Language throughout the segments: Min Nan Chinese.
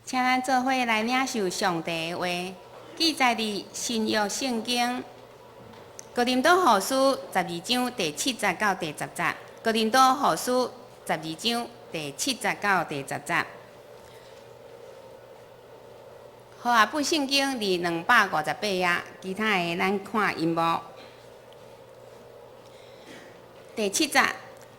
請咱做伙來領受上帝的話，記載佇新約聖經哥林多後書十二章第七節到第十節。哥林多後書十二章第七節到第十節。和合本聖經佇258頁，其他的咱看螢幕。第七節，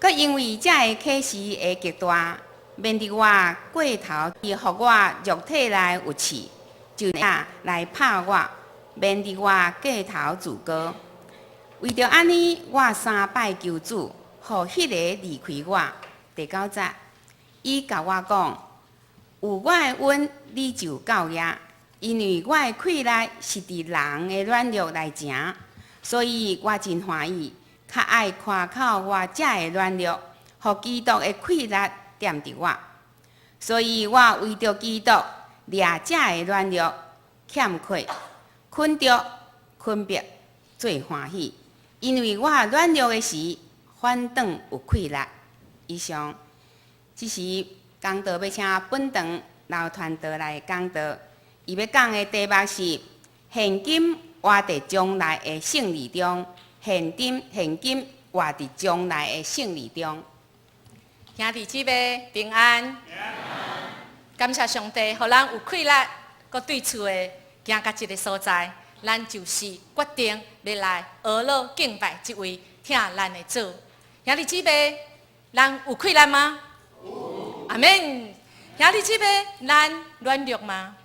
閣因為這个啟示的極大，免得我過頭，予我肉體內有刺，就來拍我，免得我過頭自高。為著按呢，我三擺求主，予彼个離開我。第九節，伊共我講：有我的恩，你就夠矣，因為我的氣力是佇人的軟弱內成，所以我真歡喜，較愛誇口我這个軟弱，予基督的氣力踮佇我。所以我為著基督掠這个軟弱、欠缺、困著、困迫，做歡喜，因為我軟弱的時，反轉有氣力。以上，這時講道欲請本堂劉傳道來講道，伊欲講的題目是：現今活佇將來的勝利中，現今現今活佇將來的勝利中。兄弟姊妹平安，感謝上帝，予咱有氣力，閣對厝的行到這个所在，咱就是決定欲來學樂敬拜這位疼咱的主。兄弟姊妹，咱有氣力嗎？有。阿們。兄弟姊妹，咱軟弱嗎？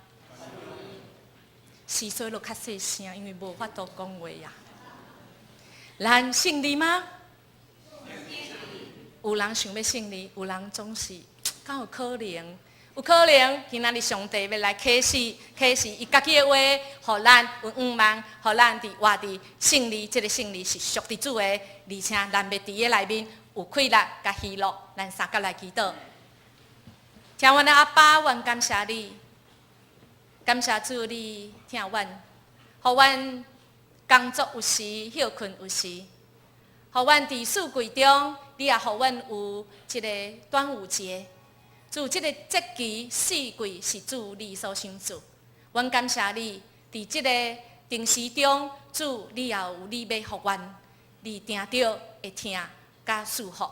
是所以就較細聲，因為無法度講話啊。咱勝利嗎？有人想欲勝利，有人總是敢有可能？有可能，今仔日上帝欲來啟示，啟示伊家己的話，予咱有向望，予咱佇活佇勝利。這个勝利是屬佇主的，而且咱欲佇伊內面有氣力佮喜樂。咱三佮來祈禱。親阮的阿爸，阮感謝你，感謝主你疼阮，予阮工作有時，歇睏有時，予阮佇四季中，你也予阮有一个端午節。主，這个節期四季是主你所賞賜，阮感謝你，佇這个定時中，主你也有你欲予阮，你定著會疼佮祝福。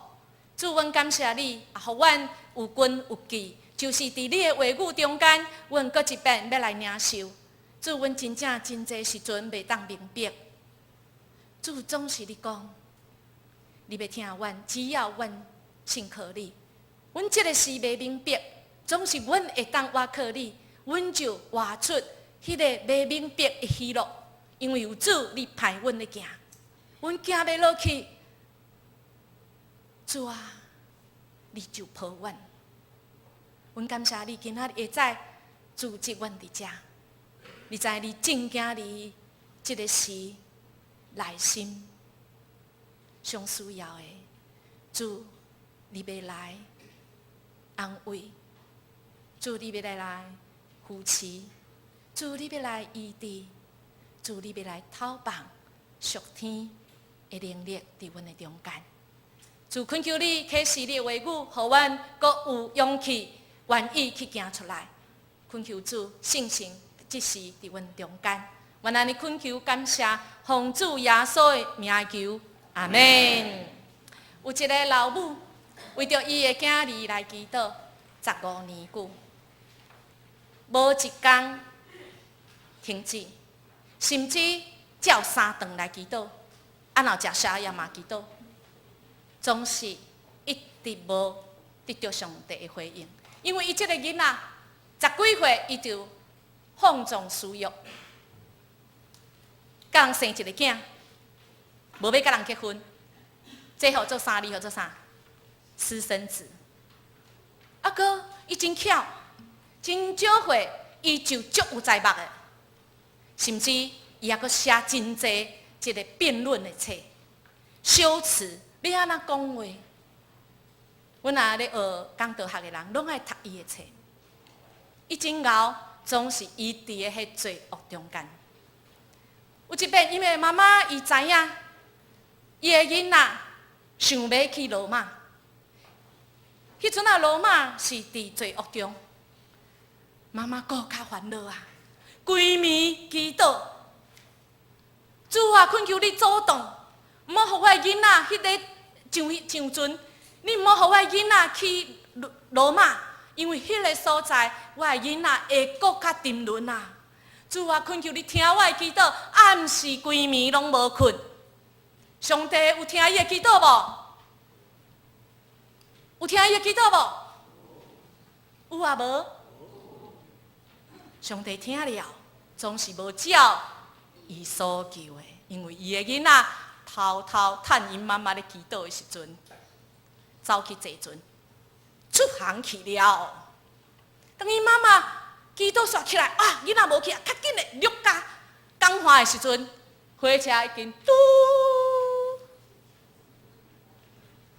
主，阮感謝你，也予阮有根有據，就是佇你的話語中間，阮閣一遍欲來領受。主，阮真正真濟時陣袂當明白。主總是你講，你欲疼阮，只要阮信靠你。阮這个時袂明白，總是阮會當倚靠你，阮就活出彼个袂明白的喜樂，因為有主你派阮咧行，阮行袂落去，主啊，你就抱阮。阮感謝你今仔日會使組織阮佇遮，你知你正囝兒這个時內心上需要的，主，你欲來安慰，主你欲來扶持，主你欲來醫治，主你欲來透放屬天的能力佇阮的中間。主懇求你啟示你的話語，予阮閣有勇氣，願意去行出來。懇求主聖神這時佇阮中間，阮按呢懇求感謝，奉主耶穌的名求，阿們。有一个老母為著伊的囝兒來祈禱15年久，無一工停止，甚至照三頓來祈禱，啊，若食宵夜嘛祈禱，總是一直無得著上帝的回應。因為伊這个囡仔十幾歲，伊就放縱私欲，共人生一个囝，無欲佮人結婚，這號做啥？你號做啥？私生子。啊閣，伊真巧，真少歲，伊就足有才目的，甚至伊猶閣寫真濟一个辯論的冊，修辭欲按怎講話。阮若咧學講道學的人，攏愛讀伊的冊。伊真𠢕，總是伊佇个彼罪惡中間。有一擺，因為媽媽伊知影，伊的囡仔想欲去羅馬。彼陣仔羅馬是佇罪惡中，媽媽閣較煩惱啊，規暝祈禱，主啊，懇求你阻擋，毋好予我的囡仔彼个上船，你毋好予我的囡仔去羅馬，因為彼个所在，我的囡仔會閣較沉淪啊！主啊，懇求你聽我的祈禱，暗時規暝攏無睏。上帝有聽伊的祈禱無？有聽伊的祈禱無？有啊無？上帝聽了，總是無照伊所求的，因為伊的囡仔偷偷趁𪜶媽媽咧祈禱的時陣，走去坐船，出航去了。當𪜶媽媽祈禱煞起來，啊，囡仔無去啊，較緊的路加講話的時陣，火車已經嘟，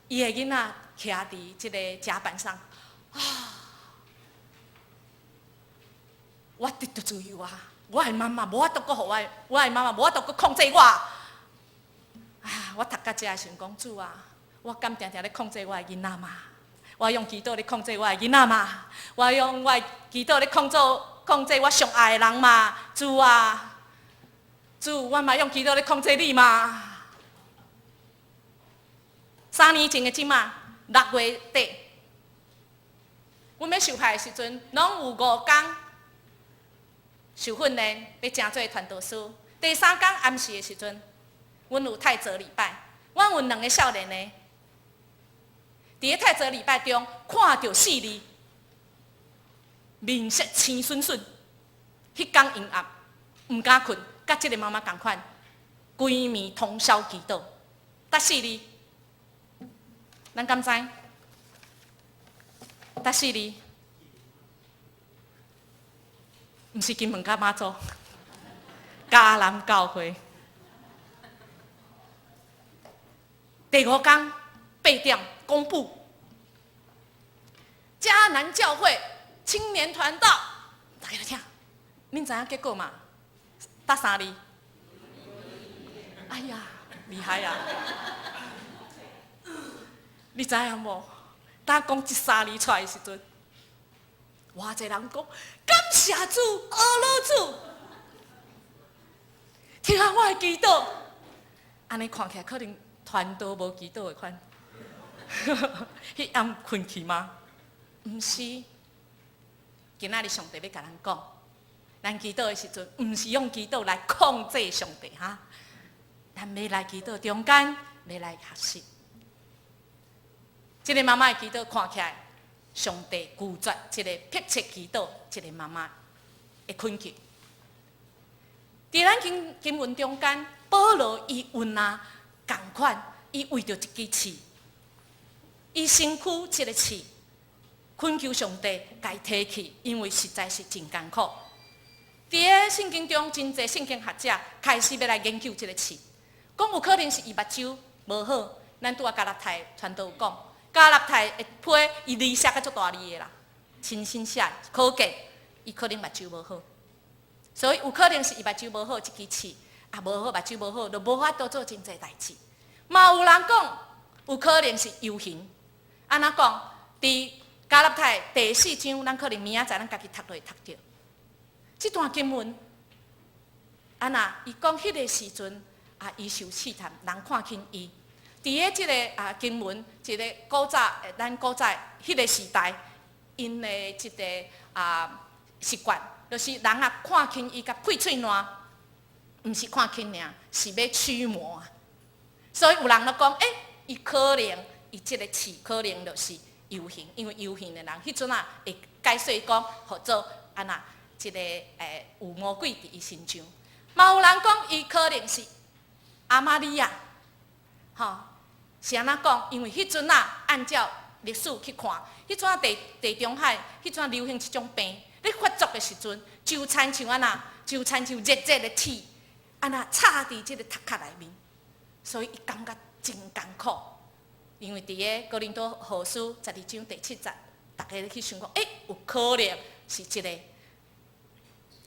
伊的囡仔徛佇這个甲板上，啊，我得著自由啊！我的媽媽無法度閣予我，我的媽媽無法度閣控制我。啊！我讀到這的時陣講，主啊，我敢定定咧控制我的囡仔嗎？我用祈禱咧控制我的囡仔嗎？我用我的祈禱咧控制我上愛的人嗎？主啊，主，我嘛用祈禱咧控制你嗎？3年前的這馬6月底，阮欲受派的時陣，攏有5工受訓練，欲成做傳道師。第三工暗時的時陣，阮有太澤禮拜，阮有兩个少年的，佇咧太澤禮拜中看著四字，面色青恂恂，彼工陰暗，毋敢睏，佮這个媽媽仝款，規暝通宵祈禱，得四字，咱敢知？得四字，毋是金門佮媽祖，迦南教會。第五工8點公布，迦南教會青年傳道，大家來聽，恁知影結果嗎？得三字。哎呀，厲害啊！你知影無？當講這三字出來的時陣，偌濟人講感謝主，阿羅主，聽我的祈禱。按呢看起來可能傳道無祈禱的款，彼暗睏去嗎？毋是，今仔日上帝欲共咱講，咱祈禱的時陣，毋是用祈禱來控制上帝哈，咱欲來祈禱中間，欲來學習。這个媽媽的祈禱看起來，上帝拒絕這个迫切祈禱，這个媽媽的懇求。佇咱經文中間，保羅伊有若仝款，伊為著一支刺，伊身軀這个刺，懇求上帝共伊提去，因為實在是真艱苦。佇个聖經中，真濟聖經學者開始欲來研究這个刺，講有可能是伊目睭無好。咱拄仔加拉太傳道有講，加拉太的批，伊字寫甲足大字的啦，親身寫，可見伊可能目睭無好，所以有可能是伊目睭無好，這支刺啊無好，目睭無好，就無法度做真濟代誌。嘛有人講，有可能是遊行。按怎講？佇加拉太第四章，咱可能明仔載咱家己讀就會讀著。這段經文，按怎？伊講彼个時陣啊，伊受試探，人看輕伊。佇个這个啊經文，一个古早，咱古早彼个時代，𪜶的一个啊習慣，就是人啊看輕伊，共屁喙瀾，毋是看輕爾，是欲驅魔啊。所以有人就講，欸，伊可能伊這个刺可能就是遊行，因為遊行的人彼陣啊會解說講，號做按怎，這个有魔鬼佇伊身上。嘛有人講，伊可能是亞瑪利亞，吼。是按怎講？因為彼陣啊，按照歷史去看，彼陣啊地中海，彼陣流行一種病，咧發作的時陣，就親像按怎，就親像熱熱的鐵，按怎插佇這个頭殼內面，所以伊感覺真艱苦。因為佇个哥林多後書12章第7節，大家去想講，欸，有可能是這个，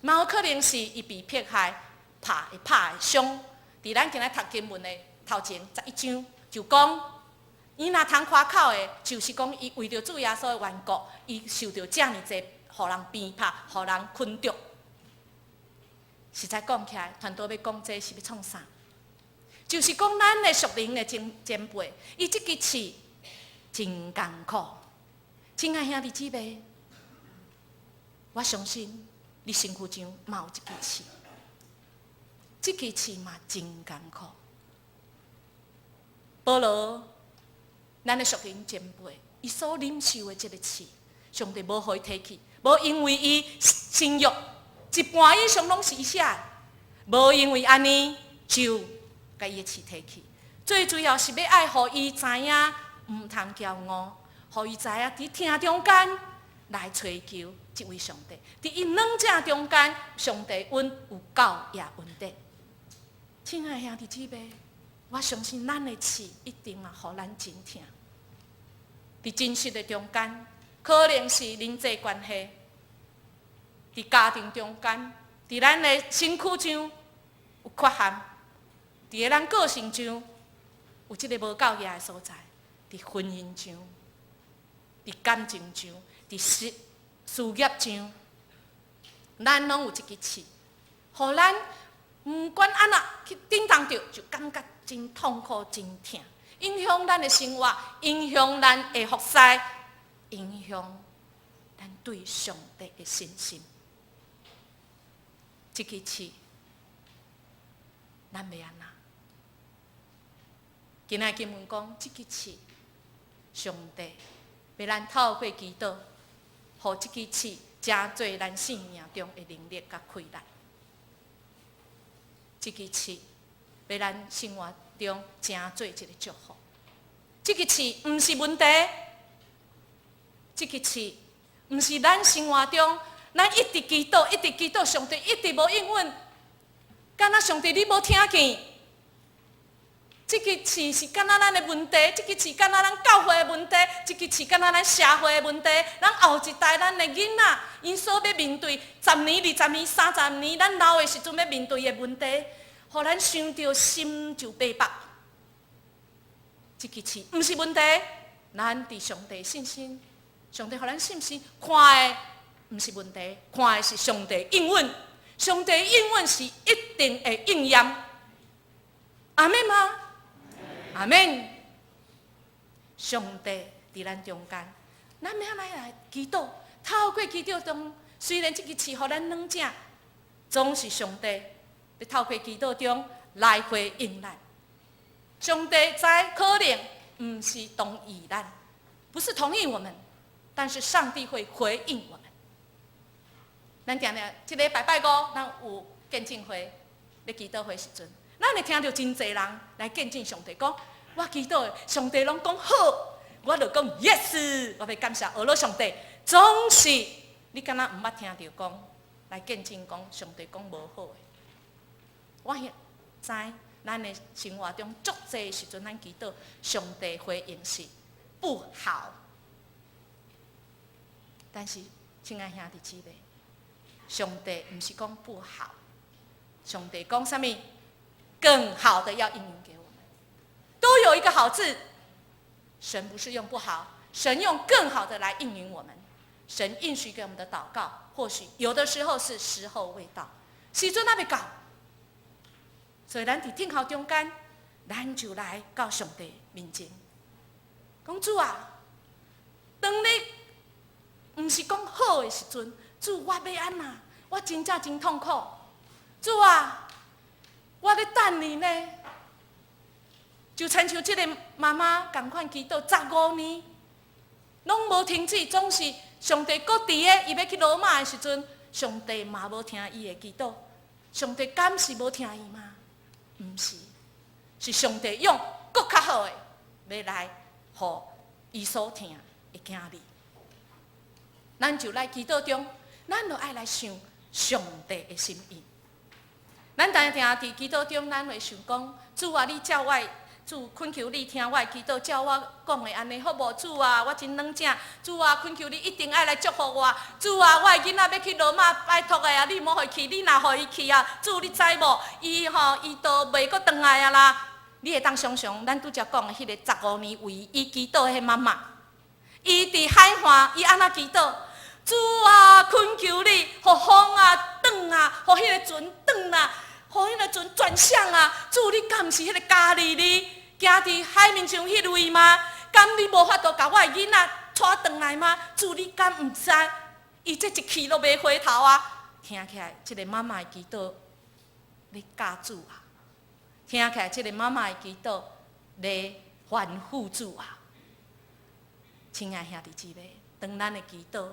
嘛有可能是伊被迫害，拍會拍的傷。佇咱今仔讀經文的頭前11章。就講，伊若通誇口的，就是講伊為著主耶穌的緣故，伊受著遮爾濟風予人鞭拍，予人困著。實在講起來，傳道欲講這是欲創啥？就是講咱的屬靈的前輩，伊這支刺真艱苦。親愛兄弟姊妹，我相信你身軀上嘛有一支刺，這支刺嘛真艱苦。保羅，咱的屬靈前輩，伊所忍受的這個刺，上帝無予伊提去，無因為伊新約一半以上攏是伊寫的，無因為按呢就共伊的刺提去。最主要是欲愛予伊知影，毋通驕傲，予伊知影佇疼中間來揣求這位上帝。佇伊軟正中間，上帝阮有夠也恩典。親愛兄弟姊妹，我相信咱的刺一定嘛，予咱真疼。佇真實的中間，可能是人際關係；佇家庭中間，佇咱的身軀上有缺陷；佇咱個性上有這个無夠額的所在；佇婚姻上，佇感情上，佇事業上，咱攏有一支刺，予咱毋管按怎去叮當著，就感覺真痛苦、真疼，影響咱的生活，影響咱的服侍，影響咱對上帝的信心。這支刺，咱欲按怎？今仔經文講，這支刺，上帝欲咱透過祈禱，予這支刺成做咱生命中的能力佮氣力。這支刺欲咱生活中成做一个祝福。這支刺毋是問題，這支刺毋是咱生活中，咱一直祈禱，一直祈禱，上帝一直無應允，敢若上帝你無聽見？這支刺是敢若咱的問題，這支刺敢若咱教會的問題，這支刺敢若咱社會的問題。咱後一代咱的囡仔，𪜶所欲面對十年、20年、30年，咱老的時陣欲面對的問題，予咱想著心就白白。這支刺毋是問題，咱佇上帝信心，上帝予咱信心，看的毋是問題，看的是上帝應允，上帝應允是一定會應驗。阿們嗎？阿們。上帝佇咱中間，咱欲按怎來祈禱？透過祈禱中，雖然這支刺予咱軟正，總是上帝欲透過祈禱中來回應咱。上帝知可能毋是同意咱，不是同意我們，但是上帝會回應我們。咱定定這禮拜拜五，咱有見證會，咧祈禱會時陣，咱會聽著真濟人來見證上帝，講我祈禱，上帝攏講好，我就講 yes，我欲感謝阿羅上帝。總是你敢若毋捌聽著講來見證講上帝講無好的，我知咱的生活中足濟時陣，咱祈禱上帝回應是不好，但是親愛兄弟姊妹，上帝毋是講不好，上帝講啥物？更好的要應允給我們，都有一個好字。神不是用不好，神用更好的來應允我們。神應許給我們的禱告，或許有的時候是時候未到，時陣猶未到。所以咱佇等候中間，咱就來到上帝面前，講主啊，當你毋是講好的時陣，主我欲按怎？我真正真痛苦。主啊，我咧等你呢。就親像這个媽媽仝款祈禱15年，攏無停止，總是上帝閣佇咧伊欲去羅馬的時陣，上帝嘛無聽伊的祈禱。上帝敢是無聽伊嗎？毋是，是上帝用閣較好的欲來予伊所疼的囝兒。咱就來祈禱中，咱就愛來想上帝的心意。咱定定佇祈禱中，咱會想講：主啊，你照我，主懇求你聽我的祈禱，照我講的按呢好無？主啊，我真軟正。主啊，懇求你一定愛來祝福我。主啊，我的囡仔欲去羅馬，拜託的啊，你莫予伊去，你若予伊去啊，主你知無？伊吼，伊都袂閣轉來啊啦。你會當想像咱拄才講的彼个十五年為伊祈禱的彼媽媽，伊佇海岸，伊按怎祈禱？主啊，懇求你，予風啊轉啊，予彼个船轉啊，予彼个船轉向啊！主，你敢毋是彼个加利利行佇海面上彼位嗎？敢你無法度共我的囡仔帶轉來嗎？主，你敢毋知？伊這一去都袂回頭啊！聽起來，這个媽媽的祈禱咧教主啊！聽起來，這个媽媽的祈禱咧吩咐主啊！親愛兄弟姊妹，當咱的祈禱，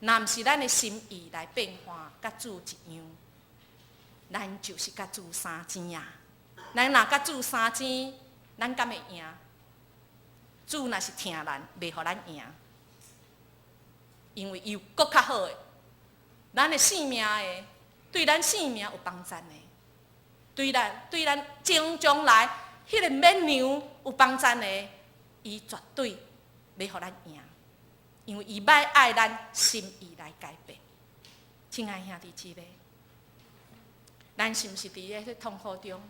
若毋是咱的心意來變化，佮主一樣，咱就是佮主相爭啊！咱若佮主相爭，咱敢會贏？主若是疼咱，袂予咱贏，因為伊有閣較好的，咱的性命的，對咱性命有幫助的，對咱將將來彼个免娘有幫助的，伊絕對袂予咱贏，因為伊欲愛咱心意來改變。親愛兄弟姊妹，咱是毋是佇咧痛苦中？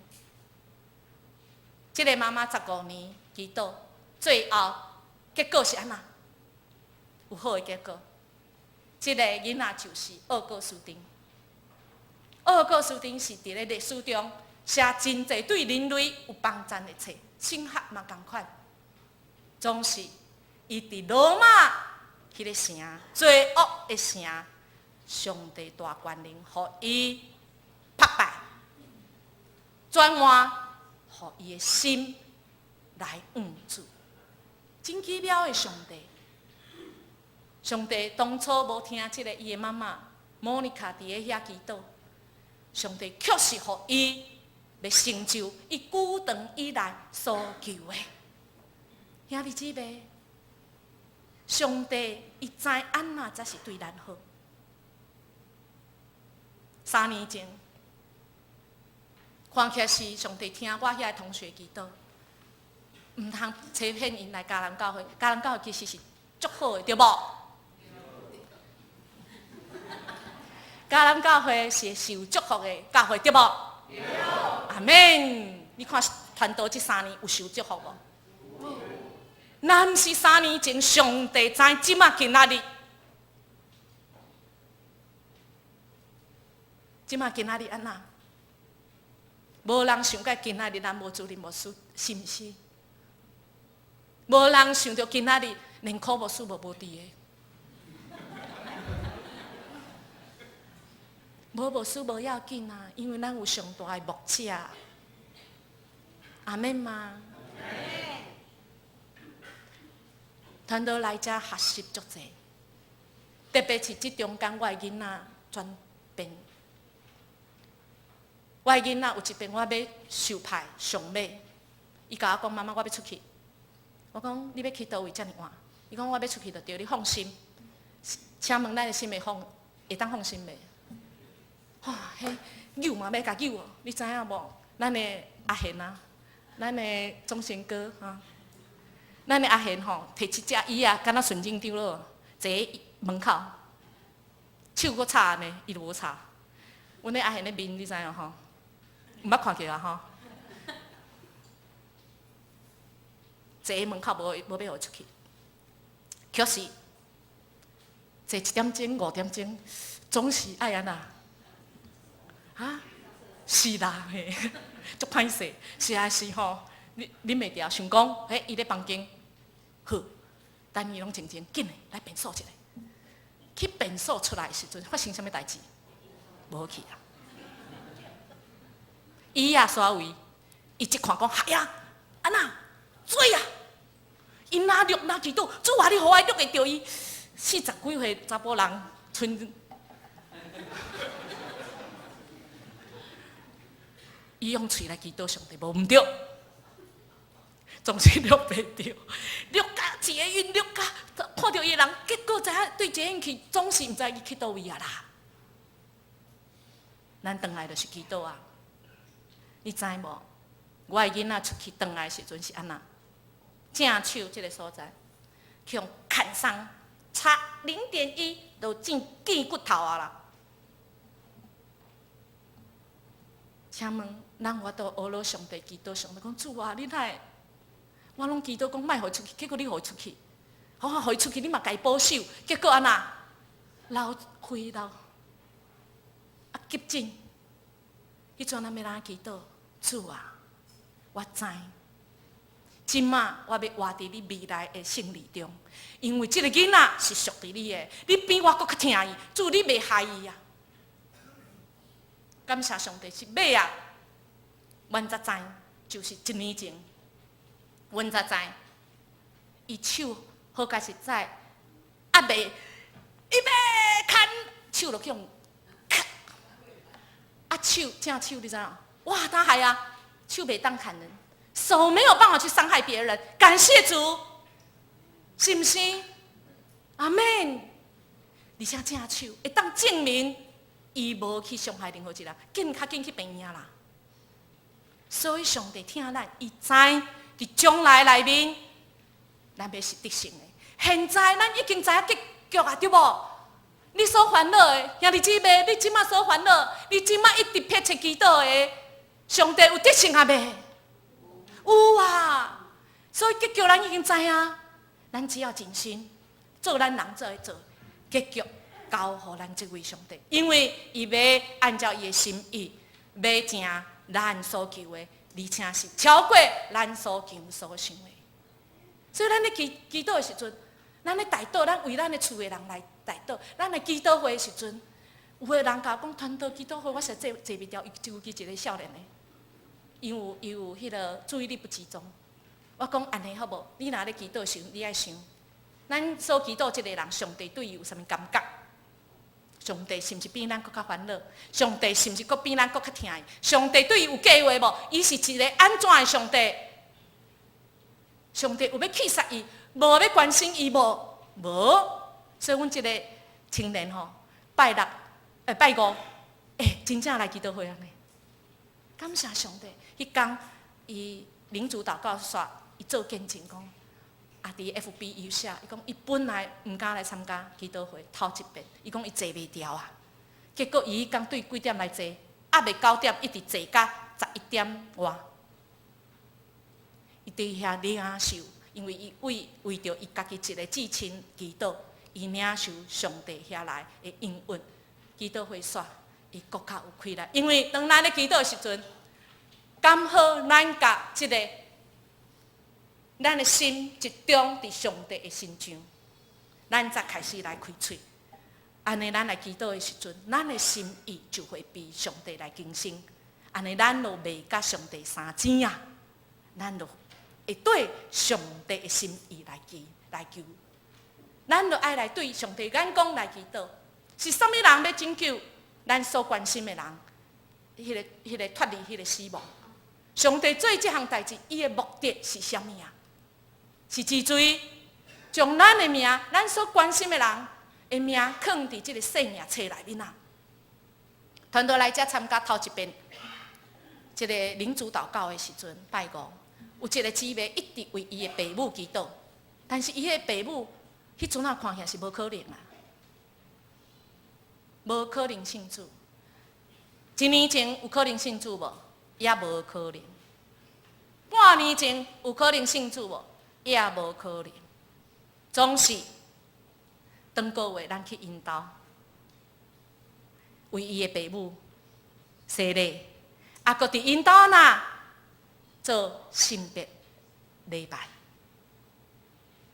這个媽媽15年祈禱，最後結果是按怎？有好的結果。這个囡仔就是奧古斯丁。奧古斯丁是佇咧歷史中寫真濟對人類有幫助的冊，神學嘛仝款。總是伊佇羅馬彼个城，罪惡的城，上帝大權能，予伊拍敗，轉換，予伊的心來向主。真奇妙的上帝，上帝當初無聽這个伊的媽媽莫妮卡佇咧遐祈禱，上帝確實予伊欲成就伊久長以來所求的。兄弟姊妹，上帝伊知按怎才是對咱好。3年前，看起來是上帝聽我遐个同學祈禱，毋通欺騙𪜶來迦南教會。迦南教會其實是足好的，對無？迦南教會是受祝福的教會，對無？對。阿們。你看傳道這三年有受祝福無？若毋是三年前，上帝知這馬今仔日，這馬今仔日按怎？無人想過今仔日咱無主任牧師，是毋是？無人想著今仔日連苦牧師無佇的，無牧師無要緊啊，因為咱有上大的牧者。阿們嗎？傳道來遮學習足濟，特別是這中間我的囡仔轉變。我的囡仔有一遍我欲受派上尾，伊共我講：媽媽，我欲出去。我講：你欲去佗位遮爾晚？伊講：我欲出去就對，你放心。請問咱的心會放，會當放心袂？哇，彼扭嘛欲共扭哦，你知影無？咱的阿賢啊，咱的鍾賢哥啊。咱的阿賢吼，提一隻椅仔，敢若順正長老，坐佇門口，手閣插按呢，伊就無插。阮的阿賢的面你知影吼？毋捌看過啊吼？坐佇門口無無欲予伊出去，可是坐一點鐘、5點鐘，總是愛按怎？啊？是啦，嘿，足歹勢，實在是吼。你忍袂牢，想講，彼伊咧房間，好，等伊攏靜靜，緊來來便所一下。去便所出來的時陣，發生啥物代誌？無去啊！伊也煞位，伊一看講，哎呀，按怎？水啊！伊若掠若祈禱，主啊，你予我掠會著伊。40幾歲查埔人，賰，伊用喙來祈禱上帝，無毋對。總是掠袂著，掠甲一个運，掠甲看著伊的人，結果知影對捷運去，總是毋知伊去佗位啊啦。咱轉來就是祈禱啊，你知無？我的囡仔出去轉來的時陣是按怎？正手這个所在，去予砍傷，差0.1就見見骨頭啊啦。請問，咱有法度學落上帝祈禱，上帝講主啊，你哪會？我攏祈禱講莫予伊出去，結果你予伊出去，好好予伊出去，你嘛共伊保守，結果按怎？流血流啊急診。彼陣咱欲按怎祈禱？主啊，我知，這馬我欲活佇你未來的勝利中，因為這个囡仔是屬佇你的，你比我閣較疼伊，主你袂害伊啊！感謝上帝是尾仔，阮才知，就是一年前，阮才知，伊手好佳實在，猶未，伊欲牽手就去予砍，啊手正手你知影？哇，他還啊，手袂當砍人，手沒有辦法去傷害別人，感謝主，是毋是？阿們。而且正手會當證明伊無去傷害任何一人，緊較緊去病院啦。所以上帝疼咱，伊知佇將來內面，咱欲是得勝的。現在咱已經知影結局啊，對無？你所煩惱的兄弟姊妹，你這馬所煩惱，你這馬一直迫切祈禱的，上帝有得勝啊未？有啊！所以結局咱已經知影，咱只要盡心做咱人做的做，結局交予咱這位上帝，因為伊欲按照伊的心意，欲成咱所求的，而且是超過咱所求所想的。所以咱咧祈祈禱的時陣，咱咧代禱，咱為咱的厝的人來代禱。咱來祈禱會的時陣，有的人共我講傳道祈禱會，我實在坐袂牢，尤其一个少年的，因為伊有彼个注意力不集中。我講按呢好無？你若咧祈禱時，你愛想，咱所祈禱這个人，上帝對伊有啥物感覺？上帝是毋是比咱閣較煩惱？上帝是毋是閣比咱閣較疼伊？上帝對伊有計劃無？伊是一个按怎的上帝？上帝有欲棄殺伊，無欲關心伊無？無。所以阮這个青年吼，拜六、拜五，真正來祈禱會按呢。感謝上帝，彼工伊靈主禱告煞，伊做見證講，啊，佇 FB 伊有寫，伊講伊本來毋敢來參加祈禱會，頭一遍，伊講伊坐袂牢啊。結果伊彼工對幾點來坐，猶未9點，一直坐到11點外。伊佇遐領受，因為伊為為著伊家己一个至親祈禱，伊領受上帝遐來的應允。祈禱會煞，伊閣較有氣力，因為當咱咧祈禱的時陣，剛好咱共這个咱的心集中佇上帝的身上，咱才開始來開喙。按呢，咱來祈禱的時陣，咱的心意就會被上帝來更新。按呢，咱就袂佮上帝相爭啊，咱就會對上帝的心意來祈來求。咱就愛來對上帝眼光來祈禱。是啥物人欲拯救咱所關心的人？彼个脫離彼个死亡。上帝做這項代誌，伊的目的是啥物啊？是治罪，將咱的名，咱所關心的人的名，囥佇這个生命冊內面啊。團隊來遮參加頭一遍，這个靈主禱告的時陣，拜五，有一个姊妹一直為伊的爸母祈禱，但是伊的爸母彼陣仔看起來是無可能啊，無可能信主。一年前有可能信主無？也無可能。半年前有可能信主無？也無可能。總是當個月咱去𪜶兜，為伊的爸母洗禮，啊，閣佇𪜶兜呐做聖別禮拜。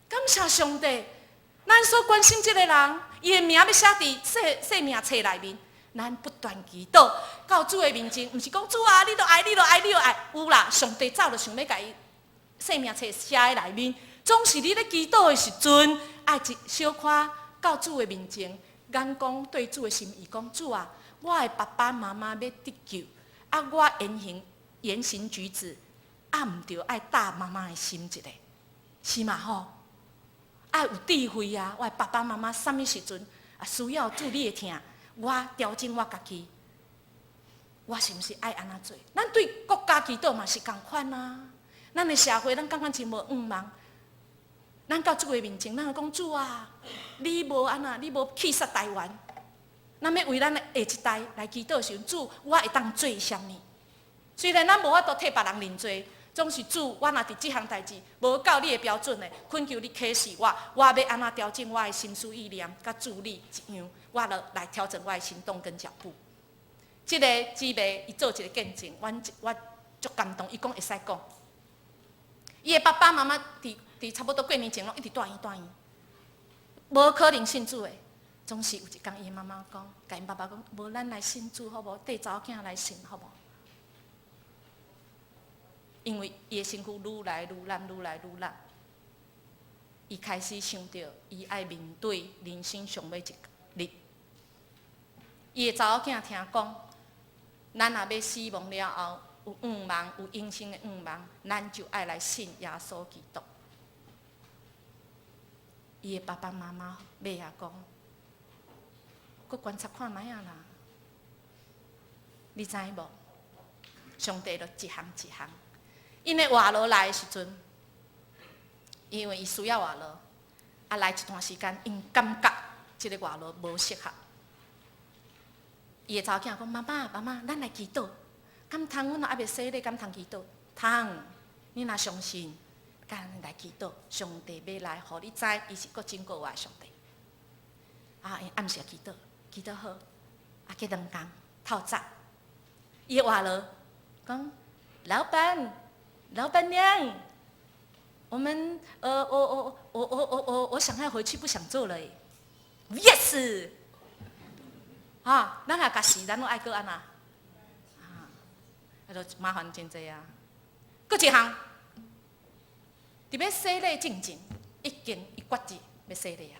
感謝上帝，咱所關心這个人，伊的名欲寫佇生命冊內面。咱不斷祈禱到主的面前，毋是講主啊，你著愛，你著愛，你著愛，有啦。上帝早就想欲共伊生命冊寫佇內面，總是你咧祈禱的時陣，愛一小可到主的面前，眼光對主的心意講：主啊，我的爸爸媽媽欲得救，啊，我言行舉止，啊，毋著愛搭媽媽的心一下，是嘛吼？愛有智慧啊！我的爸爸媽媽啥物時陣啊需要主你的疼，我調整我家己，我是毋是愛按怎做？咱對國家祈禱嘛是仝款啊！咱的社會，咱感覺真無向望。咱到主的面前，咱就講主啊，你無按怎，你無棄殺台灣，咱欲為咱的下一代來祈禱的時陣，主，我會當做啥物？雖然咱無法度替別人認罪，總是主，我若佇這項代誌無到你的標準的，懇求你啟示我，我欲按怎調整我的心思意念，佮主你一樣，我就來調整我的行動跟腳步。這个姊妹伊做一個見證，阮我足感動，伊講會使講。伊的爸爸媽媽佇差不多過年前攏一直住院住院，無可能信主的。總是有一工，伊的媽媽講，共𪜶爸爸講，無咱來信主好無？綴查某囝來信好無？因為伊的身軀愈來愈爛，愈來愈爛。伊開始想著，伊愛面對人生上尾一日。伊的查某囝聽講，咱若欲死亡了後，有願望，有永生的願望，咱就愛來信耶穌基督。伊的爸爸媽媽尾仔講，閣觀察看覓仔啦，你知無？上帝就一項一項。𪜶的外勞來的時陣，因為伊需要外勞，啊來一段時間，𪜶感覺這個外勞無適合。伊的查某囝講：媽媽，媽媽，咱來祈禱。敢通？阮若猶未洗禮，敢通祈禱？通。你若相信，咱來祈禱，上帝欲來，予你知，伊是閣真閣活的上帝。啊，𪜶暗時祈禱，祈禱好，啊，過兩工透早，伊的外勞講：老闆。老闆娘，我們我想要回去，不想做了。Yes，啊，咱若共死，咱攏愛閣按怎？啊，啊，就麻煩真濟啊。閣一項，佇欲洗禮進前，已經伊決志欲洗禮啊。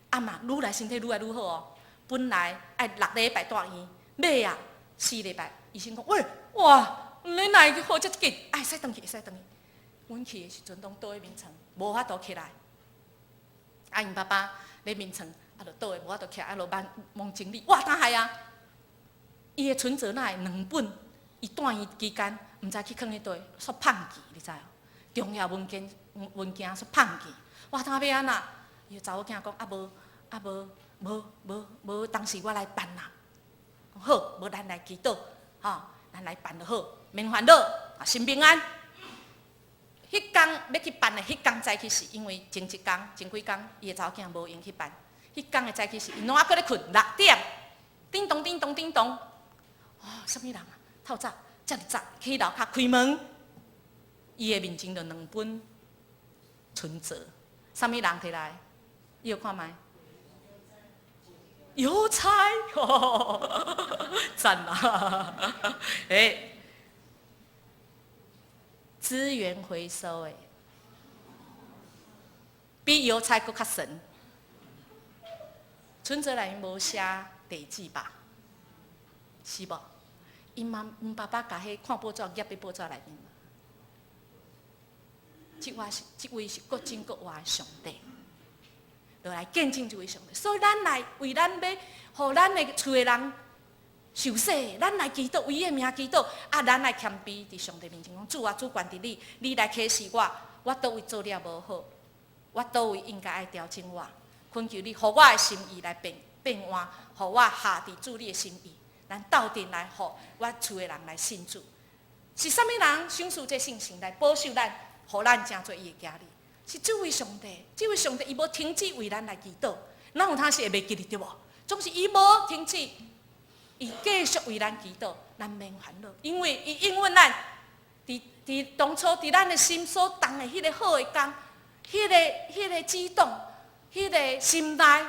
啊嘛，愈來身體愈來愈好哦。本來愛6禮拜住院，尾啊4禮拜，醫生講：喂，哇！你哪會好遮緊？會使轉去，會使轉去。阮去的時陣，攏倒佇眠床，無法度起來。啊，𪜶爸爸咧眠床，啊，就倒的無法度起來，啊，就忙忙整理。哇，哪會啊？伊的存摺哪會兩本？伊住院期間，毋知去囥佇佗，煞放去，你知無？重要文件文件煞放去。哇，當欲按怎？伊查某囝講：啊無，啊無，無無無，當時我來辦啦。好，無咱來祈禱，吼，咱來辦就好。免煩惱，啊，心平安。彼工欲去辦的，彼工早起是因為前一工、前幾工，伊的查某囝無閒去辦。彼工的早起是，𪜶攏猶閣咧睏，6點，叮咚叮咚叮咚，哦，啥物人啊？透早，遮爾早去樓跤開門，伊的面前就兩本存摺，啥物人提來？你有看覓？郵差，讚啊！欸，資源回收的，比郵差閣較神。存摺內面無寫地址吧？是無？𪜶媽𪜶爸爸共彼看報紙夾佇報紙內面。這位是閣真閣活的上帝，就來見證這位上帝。所以咱來為咱欲，予咱的厝的人受洗，咱來祈禱，為伊的名祈禱。啊，咱來謙卑佇上帝面前講：主啊，主權佇你，你來啟示我，我佗位做了無好，我佗位應該愛調整我。懇求你，予我的心意來變變換，予我合佇主你的心意。咱鬥陣來，予我厝的人來信主。是啥物人賞賜這聖神來保守咱，予咱成做伊的兒女？是這位上帝，這位上帝伊無停止為咱來祈禱。咱有當時會袂記得對無？總是伊無停止，伊繼續為咱祈禱，咱免煩惱，因為伊應允咱。佇當初佇咱的心所動的彼个好的工，彼个激動，彼个心內，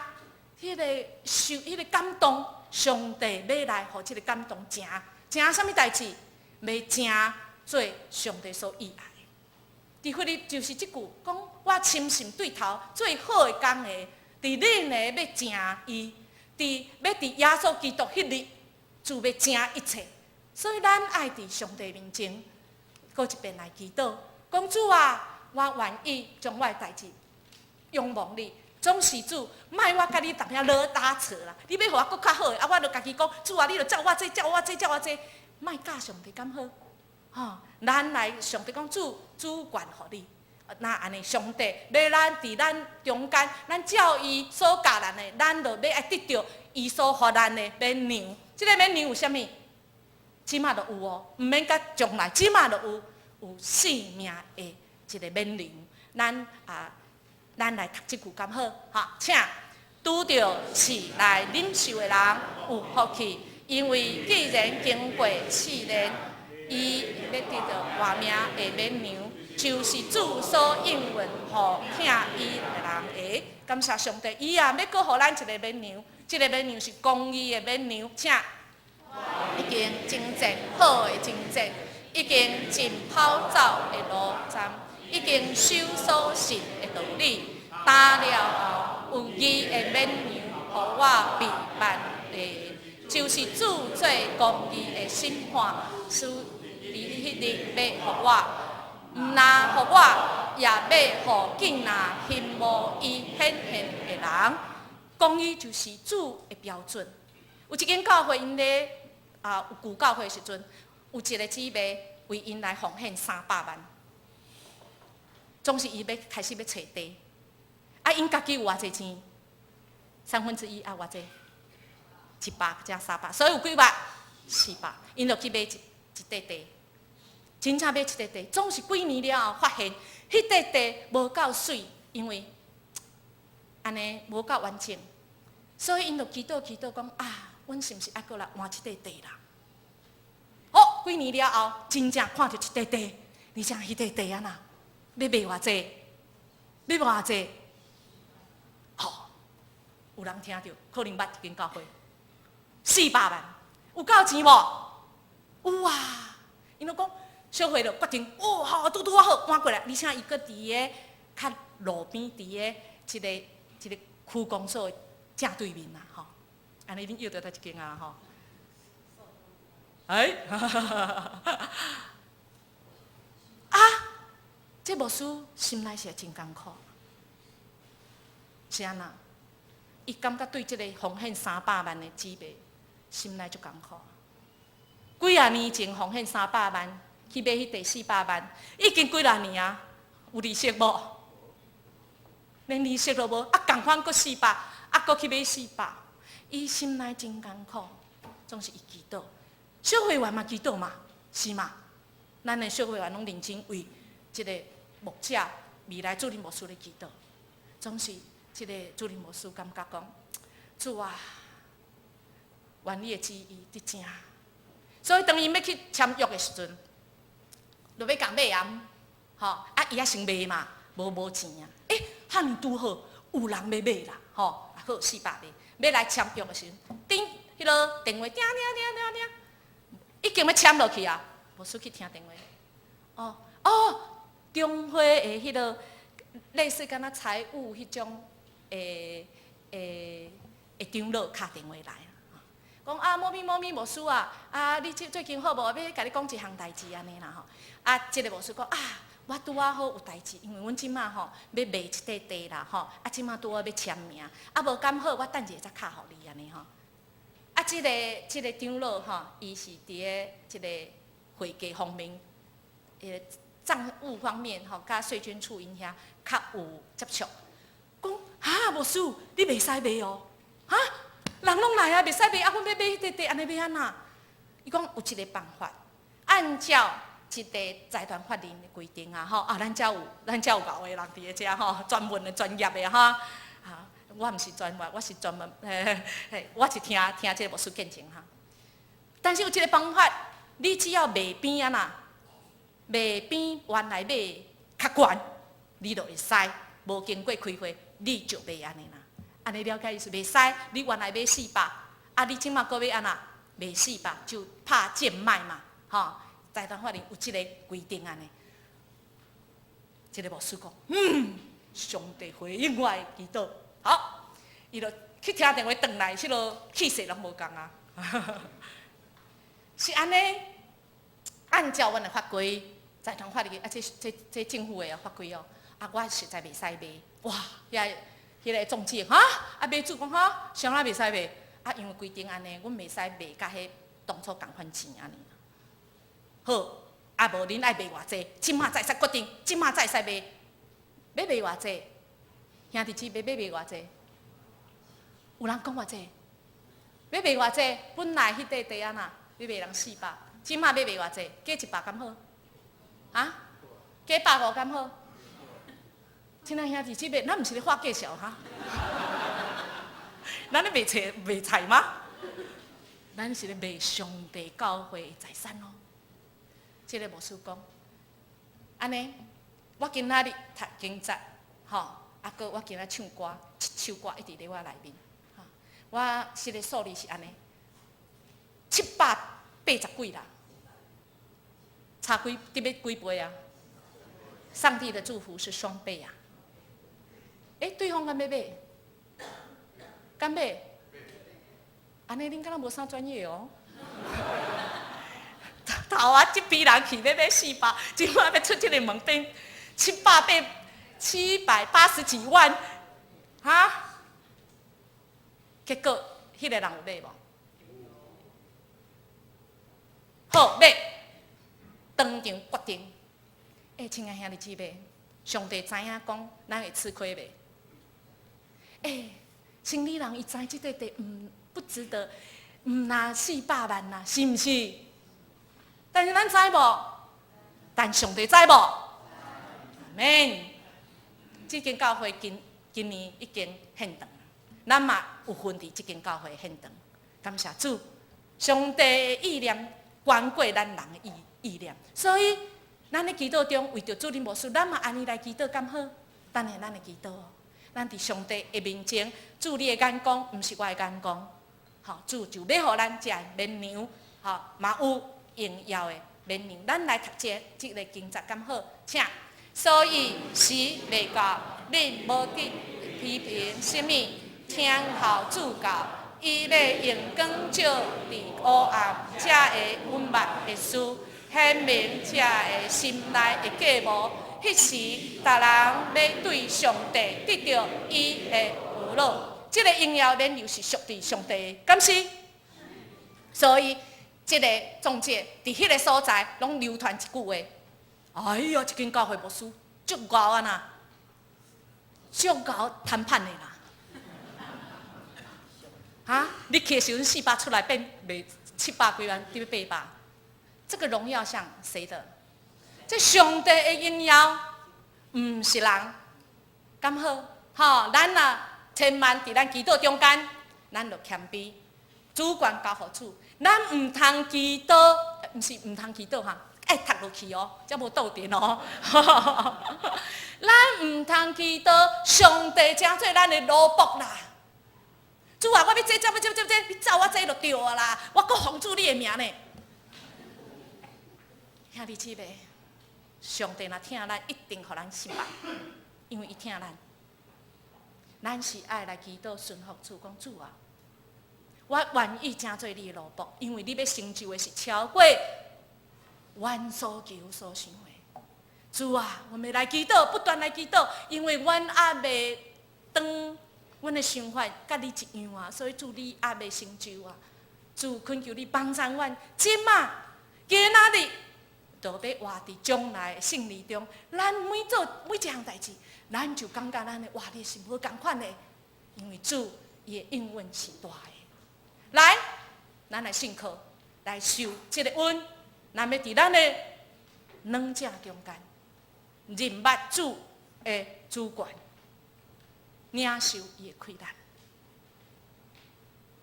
彼个受，彼个感動，上帝欲來予這个感動成成啥物代誌？欲成做上帝所喜愛的。腓立就是這句講，我深信對頭最好的工的，佇恁的欲成伊，佇欲佇耶穌基督彼日，就欲成一切。所以咱愛佇上帝面前，閣一遍來祈禱，講主啊，我願意將我的代誌仰望你。總是主，莫我共你當遐拉扯啦。你欲予我閣較好的，啊，我就家己講，主啊，你著照我這，照我這，照我這，莫教上帝敢好，吼，咱來上帝講主，主權予你。那按呢，上帝欲咱佇咱中間，咱照伊所教咱的，咱就欲愛得著伊所予咱的免讓。這个免讓有啥物？這馬就有哦，毋免到將來，這馬就有。有性命的一个勉励。咱啊，咱來讀這句敢好？哈，請拄著試來忍受的人有福氣，因為既然經過試煉，伊欲得著活命的勉獎，就是主所應允予疼伊的人的。感謝上帝，伊也欲閣予咱一个勉獎，這個勉獎是公義的勉獎，請已經征戰好的征戰，已經盡跑走的路站，已經守所信的道理，擔了後有義的勉獎，予我備辦的，就是主做公義的審判師，佇彼日欲予我，毋若予我，也欲予見若欣慕伊顯現的人。公義就是主的標準。有一間教會，𪜶咧啊有舊教會時陣，有一個姊妹為𪜶來奉獻300萬，總是伊欲開始欲揣地，啊，𪜶家己有偌濟錢？三分之一啊，偌濟？100加300，所以有幾百？400，𪜶就去買一塊地，真正買一塊地，總是幾年了後發現，彼塊地無夠媠，因為按呢無夠完整，所以𪜶就祈禱祈禱講啊，阮是毋是愛閣來換這塊地啦？好，幾年了後，真正看著一塊地，而且彼塊地按怎，欲賣偌濟？欲賣偌濟？好，有人聽著，可能捌這間教會，400萬，有夠錢無？有啊！𪜶就講，小會就決定，哦，好，拄拄仔好，搬過來，而且伊閣佇個較路邊，佇個一個一個區公所正對面啦，吼。按呢恁約著佗一間啊，吼。哎，啊，這牧師心內是真艱苦，是按怎？伊感覺對這個奉獻三百萬的姊妹，心內足艱苦。幾仔年前奉獻三百萬，去買彼塊四百萬，已經幾若年啊，有利息無？連利息都無，啊，仝款閣四百，啊，閣去買四百，伊心內真艱苦，總是伊祈禱。小會員嘛祈禱嘛，是嘛？咱的小會員攏認真為這個牧者未來主任牧師咧祈禱，總是這個主任牧師感覺講，主啊，願你的旨意佇成。所以當伊欲去簽約的時陣，就欲共買啊，吼啊，伊猶先賣嘛，無無錢啊，欸，遐爾拄好有人欲買啦，吼，啊好四百萬，欲來簽約的時陣，叮，彼個電話叮叮叮叮叮，已經欲簽落去啊，牧師去聽電話，哦哦，中會的彼個類似敢若財務彼種的的的長老敲電話來。講啊，某咪某咪牧師啊，啊，你最近好無？欲共你講一項代誌按呢啦吼。啊，這個牧師講啊，我拄仔好有代誌，因為阮這馬吼欲賣一塊地啦吼，啊，這馬拄好欲簽名，啊，無敢好，我等一下才敲予你按呢吼。啊，這個長老吼，伊是佇个這個會計方面，帳務方面吼，佮稅捐處𪜶遐較有接觸。講哈，牧師，你袂使賣哦，哈？人攏來啊，袂使賣啊！阮欲買彼塊地，按呢欲按怎？伊講有一個辦法，按照這個財團法人的規定啊，吼啊，咱遮有𠢕的人佇咧遮吼，專門的專業的哈。啊，我毋是專業，我是專門，嘿嘿，我是聽聽這個牧師見證哈。但是有一個方法，你只要賣比按怎，賣比原來買較懸，你就會使無經過開會，你就賣按呢啦。按呢了解意思？袂使，你原來買四百，啊，你這馬閣欲按怎賣四百，就拍賤賣嘛，吼！財團法人有這個規定按呢。這個牧師講，嗯，上帝回應我的祈禱，好，伊就去聽電話轉來，彼個氣勢攏無仝啊。是按呢，按照阮的法規，財團法人啊，這政府的法規哦，啊，我實在袂使賣，哇，遐。彼個總經哈，啊買主講哈，啥物袂使賣？啊，因為規定按呢，阮袂使賣佮彼當初仝款錢按呢。好，啊無恁愛賣偌濟，這馬才會使決定，這馬才會使賣，欲賣偌濟？兄弟姊妹欲賣偌濟？有人講偌濟？欲賣偌濟？本來彼塊地按怎，欲賣人四百，這馬欲賣偌濟？加100敢好？啊？加150敢好？親愛兄弟姊妹，咱毋是咧畫價數哈？咱咧賣菜賣菜嗎？咱是咧賣上帝教會的財產哦。這个牧師講，按呢，我今仔日讀經節，吼，啊，閣我今仔唱歌，這首歌一直佇我內面，吼，我實個數字是按呢，780幾啦，差幾得欲幾倍啊？上帝的祝福是雙倍啊！欸，對方敢欲買？敢買？按呢恁敢若無啥專業哦。頭仔這批人去欲買四百，這擺欲出這个門變七百八780幾萬，哈？結果彼个人有買無？好買，當場決定。欸，親愛兄弟姊妹，上帝知影講，咱會吃虧袂？欸，生理人伊知這塊地毋不值得，毋若400萬啦，是毋是？但是咱知無？但上帝知無？阿們。這間教會今今年已經獻堂，咱嘛有份佇這間教會獻堂。感謝主，上帝的意念懸過咱人的意意念，所以咱咧祈禱中為著主任牧師，咱嘛按呢來祈禱敢好？等下咱會祈禱，咱佇上帝的面前，主你的眼光毋是我的眼光，吼，主就欲予咱這綿羊，吼，嘛有榮耀的綿羊。咱來讀這這个經節敢好？請。所以時未到，恁無得批評啥物，聽候主到，伊欲用光照佇烏暗者的隱密的事，顯明這个心內的計謀。彼時，逐人欲對上帝得著伊的呵咾。這个榮耀綿羊是屬佇上帝的，敢是？所以，這个總結佇彼個所在，攏流傳一句話。哎呀，這間教會牧師足𠢕啊呐，足𠢕談判的啦。哈？你去的時陣四百出來變賣七百幾萬，得欲800。這個榮耀像誰的？這上帝的榮耀，毋是人，敢好？吼，咱若千萬佇咱祈禱中間，咱就謙卑，主權交予主。咱毋通祈禱，毋是毋通祈禱哈。愛讀落去哦，才無倒電哦。咱毋通祈禱，上帝成做咱的奴僕啦。主啊，我欲這，這，欲這，這，這，你照我這就對啊啦。我閣奉主你的名呢。兄弟姊妹，上帝若疼咱，一定予咱失敗，因為伊疼咱。咱是愛來祈禱順服主，講主啊，我願意成做你的奴僕，因為你欲成就的是超過阮所求所想的。主啊，我們來祈禱，不斷來祈禱，因為阮猶未當，阮的想法佮你一樣啊，所以主你猶未成就啊。主懇求你幫助阮，這馬今仔日就欲活佇將來的勝利中。咱每做每一項代誌，咱就感覺咱的活力是無仝款的，因為主伊的應允是大的。來，咱來信靠，來受這个恩，咱欲佇咱的兩者中間，認捌主的主權，領受伊的氣力。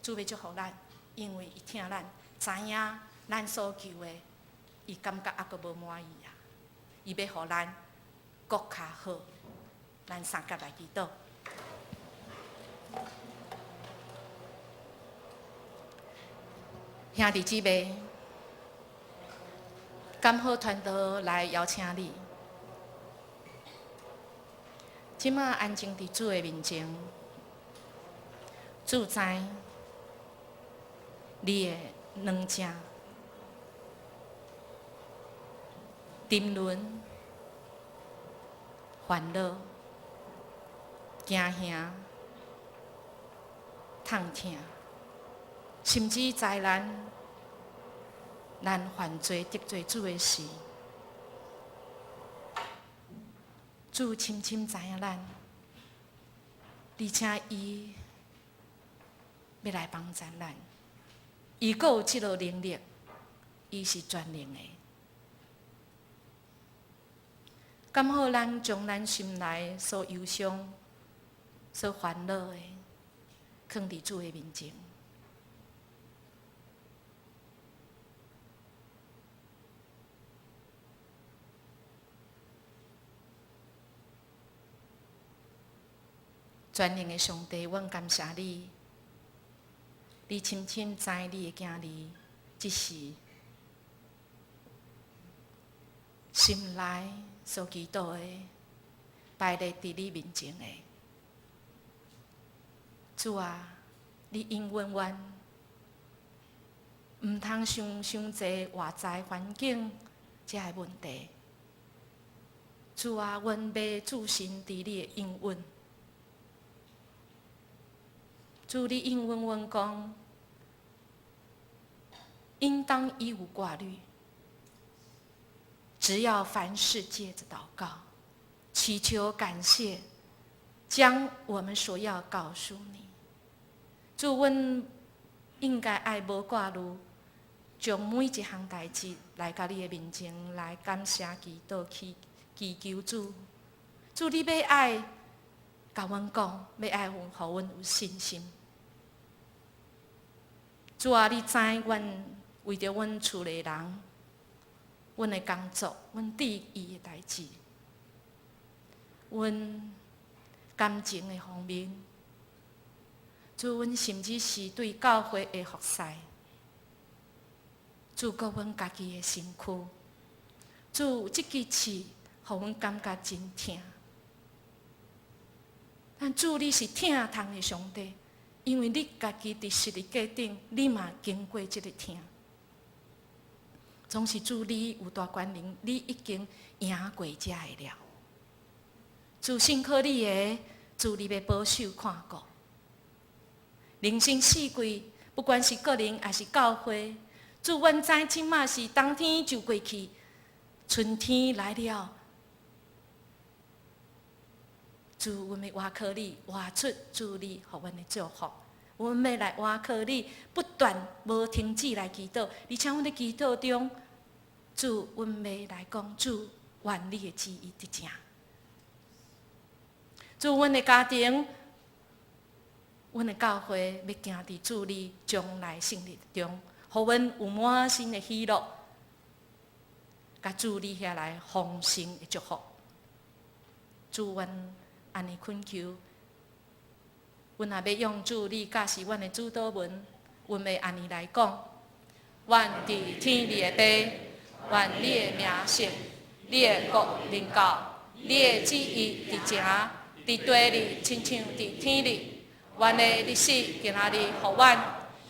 主欲祝福咱，因為伊疼咱，知影咱所求的，伊感覺猶閣無滿意啊！伊欲予咱閣較好，咱三佮來祈禱。兄弟姊妹，敢好傳道來邀請你，這馬安靜佇主的面前，主知你的軟弱、沉淪、煩惱、驚嚇、痛疼，甚至災難，咱犯罪得罪主的時，主深深知影咱，而且伊欲來幫助咱，伊閣有這个能力，伊是全能的。敢予咱將咱心內所憂傷、所煩惱的，囥佇主的面前。全能的上帝，阮感謝你，你深深知你的囝兒，這時心內所祈禱的，擺列佇你面前的。主啊，你應允阮，毋通想傷濟外在環境這个問題。主啊，阮欲置身佇你的應允。主，你應允阮講，應當一無掛慮，只要凡事藉著禱告、祈求、感謝，將我們所要告訴你。主，阮應該愛無掛慮，將每一項代誌來到你的面前來感謝、祈禱、祈祈求主。主，你欲愛共阮講，欲愛予阮有信心。主啊，你知阮為著阮厝內人、阮的工作、阮注意的代誌、阮感情的方面，主，阮甚至是對教會的服侍，主，閣阮家己的身軀，主，這支刺予阮感覺真疼。但主，你是疼痛的上帝，因為你家己佇十字架頂，你嘛經過這个疼。總是主，你有大權能，你已經贏過這个了。主信靠你的，主你欲保守看顧。人生四季，不管是個人抑是教會，主，阮知這馬是冬天就過去，春天來了。主，阮欲倚靠你，活出主你予阮的祝福。阮欲來倚靠你，不斷無停止來祈禱，而且阮佇祈禱中，主，阮欲來講，主，願你的旨意得成。主，阮的家庭，阮的教會，欲行佇主你將來勝利中，予阮有滿心的喜樂，共主你遐來豐盛的祝福。主，阮按呢懇求，阮若欲用主你教示阮的主禱文，阮欲按呢來講：阮佇天裡的爸，願你的名聖，你的國臨到，你的旨意得成，佇地裡親像佇天裡。阮的日子今仔日予阮，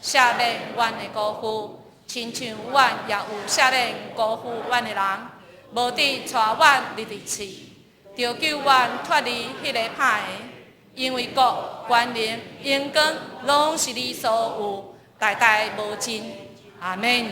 赦免阮的辜負，親像阮也有赦免辜負阮的人，無得帶阮入佇試，著救阮脫離彼个歹的，因為國、權能、榮光，攏是你所有，代代無盡。阿們。